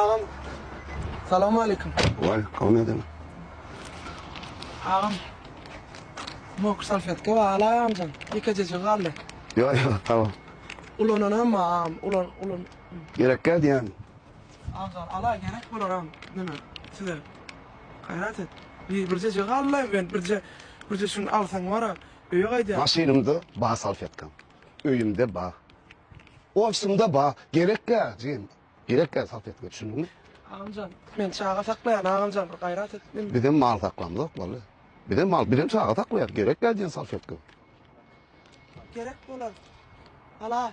Agam. Salam aleýkum. Waý, gowy nädeme. Agam. Mokry salfetka bar, alaý agamjan. Ýekejejigi galdy. Ýok, ýok, tamam. Ulananam bar agam, ulan, ulan. Gerekkä diýýän. Agamjan, alaý gerek bolar agam. Neme, size. Gaýrat et. Bir birjejigi galdy, men birje, birje şuny alsaň bar-a, öýe gaýdýan. Maşynymda bar salfetkam. Öýümde bar. Ofisimde bar. Gerekkä, jigim. Gerekkä salfetka, düşündiňmi? Agamjan, men çaga saklaýan, agamjan, bir gaýrat et. Men Bizem mal saklamzok, walla. Bizem mal, bizem çaga saklaýas. Gerekkä diýen salfetka. Gerek bolar. Ala.